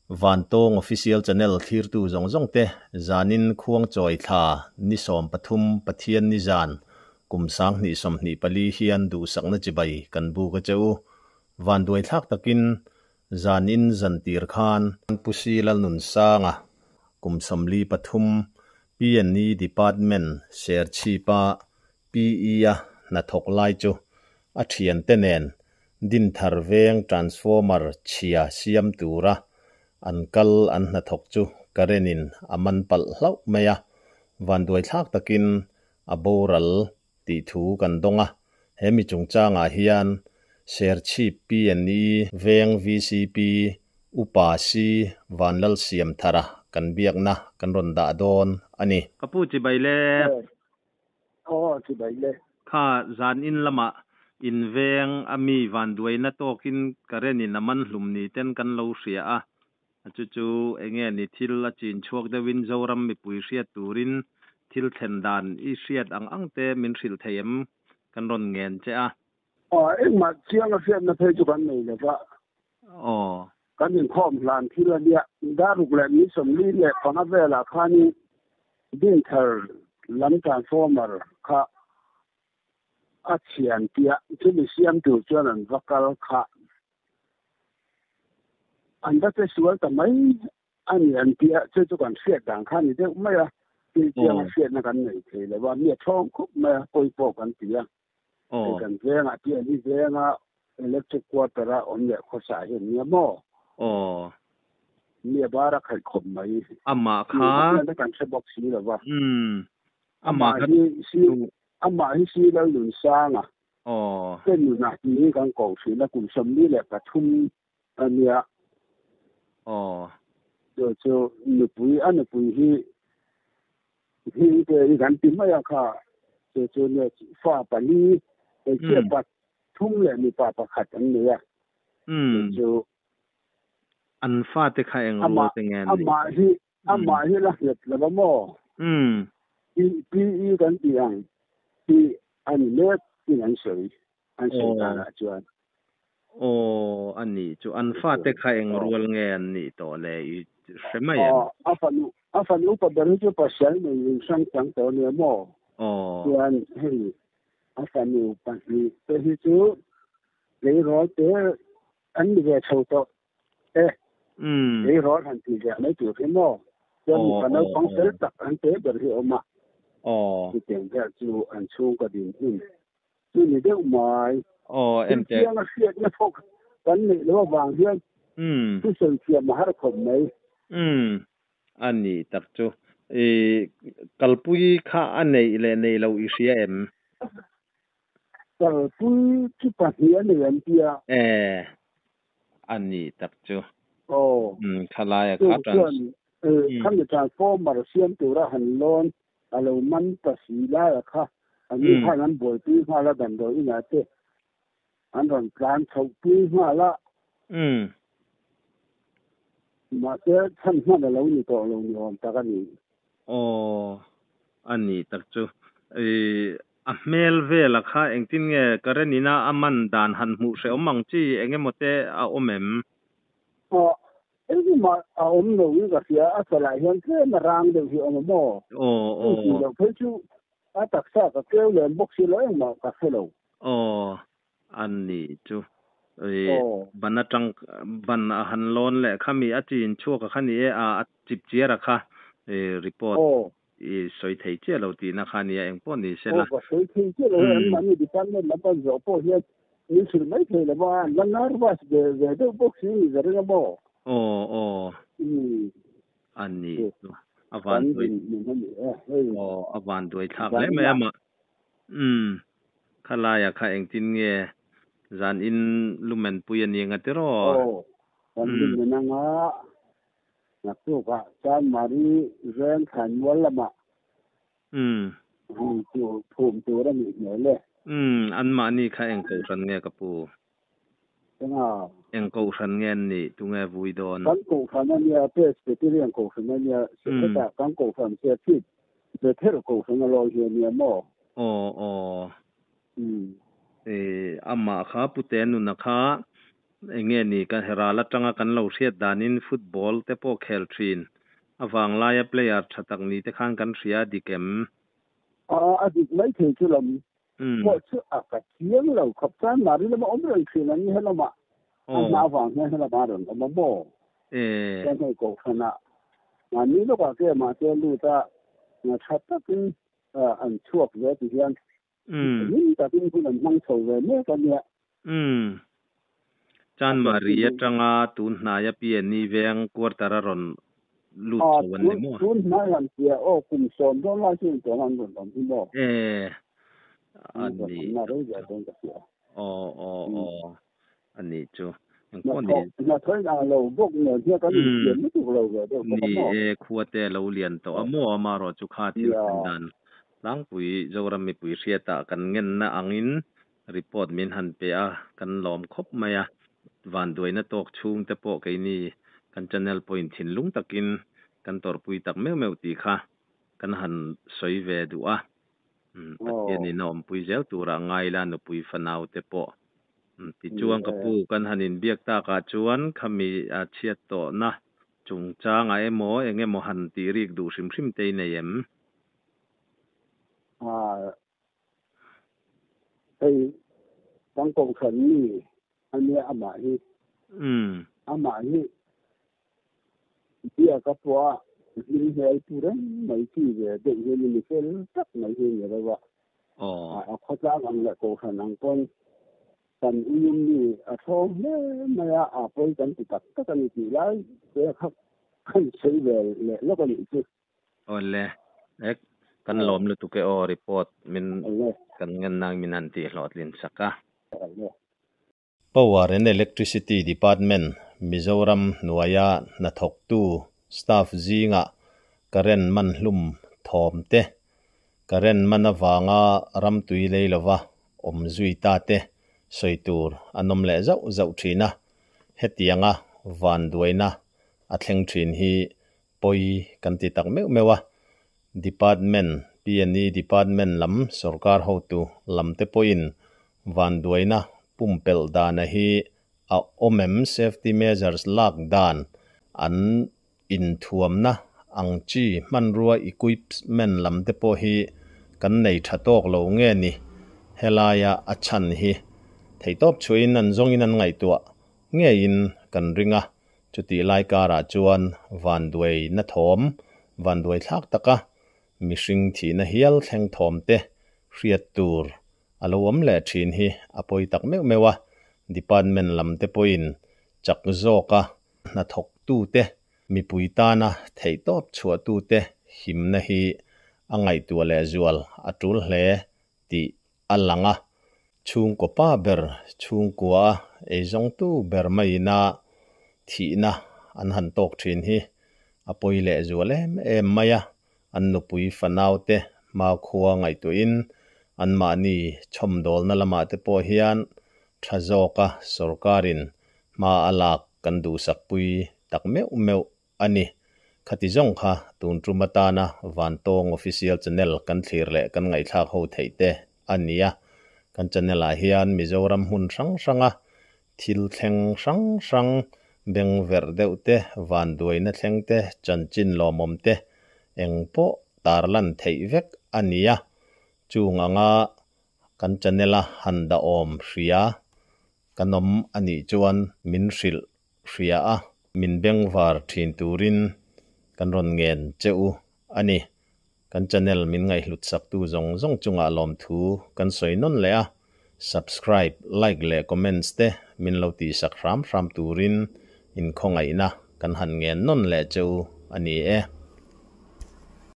Vantawng Official Channel thlirtu zawng zawng te zanin Khuangchawi thla ni 13 Pathian ni zan kum 2024 hian duhsakna chibai kan buk a che u. Vanduai thlak takin zanin zantir khan Pu Si Lalnunsanga kum 43 P&E Department Serchhipa PE a hnathawk lai chu a thian te nen Dinthar Veng Transformer chhia siam tura an kal an hnathawk chu current-in a man palh hlauh mai a, vanduai thlak takin a boral tih thu kan dawng a. He mi chungchangah hian Serchhip P&E Veng VCP Upa Si Vanlalsiamthara kan biakna kan rawn dah dawn a ni. Ka pu chibai le. Aw chibai le. Kha zan in lamah in veng a mi vanduaina tawkin current in a man hlum ni ten kan lo hria a, chu chu enge ni thil a chin chhuak deuhin Zoram mipui hriat turin thil thlen dan i hriat ang ang te min hrilh thei em kan rawn ngen che a. Aw engmah chiang a hriatna phei chu kan nei lova. Aw. Kan inkhawm hlan thil a nia. Daruk leh ni 45 velah khanin Dinthar lam transformer kha a chhian tia chumi siam tur chuan an va kal kha. An va che sual ta mai a ni an tia, chu chu kan hriat dan kha a ni deuh mai a, thil chianga hriatna kan nei thei lo a, mi a thawng khup mai a, pawi pawh kan ti a. Hei kan vengah tia ni venga electric quarter a awm leh khawsa hi an nia maw? Aw. Mi a bar a khaih khawp mai. Amah kha. Mi kan hre bawk si lo va. Umm. Amah hi si amah hi si Lalnunsanga. Aw. Te nunah tiin kan ko thin a, kum 43 a nia. Aw. Chu chu nupui a nupui hi hming te hi kan ti mai a kha chu chu nia fa pali hmeichhia pathum leh mipa pakhat an nei a. Umm. Chu An fate kha eng rual te nge an nih? Amah hi amah hi la nghet lo a maw? Umm. PE kan tih ang hi a ni mek in an sawi an sawi danah chuan. Aw a nih chu an fate kha eng rual nge an nih tawh le i hre mai em? Aw a fanu a fanu upa ber hi chu pasal nei in hrang chang tawh ania maw? Aw. Chuan hei a fanu pahnih te hi chu tleirawl te an ni ve chho tawh e. Umm. Tleirawl han tih ve mai tur hi maw? Chuan mipa naupang fel tak an te ber hi a awm a. Aw. Chutiang vel chu an chhungkaw dinhmun chu ni deuh mai. Aw Thil ente. chianga hriatna thawk kan neih loh avang hian Umm. thusawi thiam a har khawp mai. Umm. A nih tak chu. I kalpui kha a neih leh neih loh i hria em? Kalpui chu pahnih a nei an tia. E. A nih tak chu. Aw. Umm khalai a Chu kha chuan khami transformer siam tura han lawn a lo man ta si lai a kha an ni khan an buaipui nghal a damdawi inah te an rawn tlan chhoh pui nghal a. Umm. Mahse chhan hman a lo ni tawh lo ni awm tak a ni. Aw a nih tak chu. I a hmel vel a kha engtin nge current ina a man dan han hmuh hrehawm ang chi eng emaw te a awm em? Aw engmah a awm lo in ka hria a chalah hian tlem a rang deuh hi a awm a maw? Aw aw. Chu tih loh phei chu a taksa ka keu lem bawk si lo engmah ka hre lo. Aw a ni chu i ban atang ban a han lawn leh kha mi a chin chhuak a kha ni e a a chip chiar a kha i report i sawi thei chiah lo tihna kha nia engpawh ni se la. Aw ka sawi thei chiah lo e anmahni department lam an zawh pawh hian min hrilh mai thei lo va an la nervous ve ve deuh bawk si ni ka ring a maw. Aw aw a ni chu a van duai aw a van duai thlak hle mai a mah umm Khalaia kha engtin nge zan in lumen pui a ni anga tiraw? Aw, kan lumen anga naktukah Chanmari veng Thlanmual lamah hung tur phum tur a nih hmel e. Umm, anmahni kha eng kohhran nge ka pu? Enga? Eng kohhran nge an nih? Tunge vui dawn? Kan kohhran a nia, Presbyterian kohhran a nia, hetah kan kohhran Serchhip Bethel kohhran a lawi hi a nia maw? Aw aw. Amah kha Pute nuna kha Enge ni ka ral atanga kan lo hriat danin football te pawh khel thin a vanglaia player tha tak ni te khan kan hria dik em? A a dik mai thei chu lam pawh chu a ka chiang lo khawp chuan mari lama awm reng thin an ni helama a hna avang hian helama rawn awm a maw? Chuan hei kohhranah mahni lawkah ke mahse lut a tha takin an chhuak ve ti hian hlim takin hun an hmang chho ve mek a nia. Umm. Chanmari atanga tun hnaia PNE veng quarter a rawn lut chho an ni maw? Tun hnai han tia aw kum sawm dawn lai chu intuam an rawn awm hi maw? E a ni. Aw aw aw a nih chu. Engpawh ni. Hnathawh in ang lo bawk nen hian kan insiam lutuk lo ve deuh bawk a maw? Ni e, khua te a lo lian tawh a maw? Amaherawh chu kha thil thlen dan tlangpui Zoram mipui hriatah kan ngenna angin Report min han pe a, kan lawm khawp mai a. Vanduaina tawk chhung te pawh keini kan channel pawhin thinlung takin kan tawrhpui tak meuh meuh tih kha kan han sawi ve duh a. Pathianin a awmpui zel turah ngai la nupui fanau te pawh. Tichuan ka pu kan han inbiak takah chuan khami a chhiat tawhna chungchangah emaw eng emaw han tih rik duh hrim hrim te i nei em? Hei kan kohhran mi a nia amah hi. Amah hi biak a pawh a hlim hmel pu reng mai chi ve deuh hian mi fel tak mai hi a ni reuh a. A khawtlang ang leh kohhran ang pawn kan uiin mi a thlawm hle mai a, a pawi kan ti tak tak a ni tih lai te kha kan sawi ve leh lawk a nih chu. Awle, ek kan lawm lutuk e aw report min kan ngen nang min han tih hlawhtlin sak a. Power and Electricity Department Mizoram hnuaia hnathawktu staff zingah current man hlum thawm te, current man avanga ramtui lei lova awm zui ta te sawi tur an awm leh zauh zauh thin a, hetianga vanduaina a thleng thin hi pawi kan ti tak meuh meuh a, Department, PNE Department lam sorkar hotu lam te pawhin vanduaina pumpelh dana hi a awm em safety measures lak dan an inthuamna ang chi hmanrua equipment lam te pawh hi kan nei tha tawk lo nge ni helaia a chhan hi theihtawp chhuahin an zawngin an ngaihtuah ngeiin kan ring a. Chutih lai karah chuan vanduaina thawm, vanduai thlak taka mihring thihna hial thleng thawm te hriat tur a lo awm leh thin hi a pawi tak meuh meuh a, department lam te pawhin chak zawka hnathawktute, mipui tana theihtawp chhuahtute himna hi a ngaihtuah lehzual a tul hle tih a lang a, chhungkaw pa ber chhungkua a eizawngtu ber maiina thihna an han tawk thin hi a pawi leh zual em em mai a, an nupui fanaute hmakhua ngaihtuahin anmahni chhawmdawlna lamah te pawh hian tha zawka sorkarin hma a lak kan duhsakpui tak meuh meuh a ni. Khati zawng kha tun tum atana Vantawng Official Channel kan thlir leh kan ngaihthlak ho theih te a ni a. Kan channel ah hian Mizoram hmun hrang hranga thil thleng hrang hrang, beng verh deuh te, vanduaina thleng te, chanchin lawmawm te eng pawh tarlan theih vek a ni a. Chung anga kan channel a han dahawm hria kan awm a nih chuan min hrilh hria a, min bengvar thin turin kan rawn ngen che u a ni. Kan channel min ngaihhlut saktu zawng zawng chungah lawmthu kan sawi nawn leh a, subscribe, like leh comments te min lo tihsak hram hram turin inkhawngaihna kan han ngen nawn leh che u a ni e.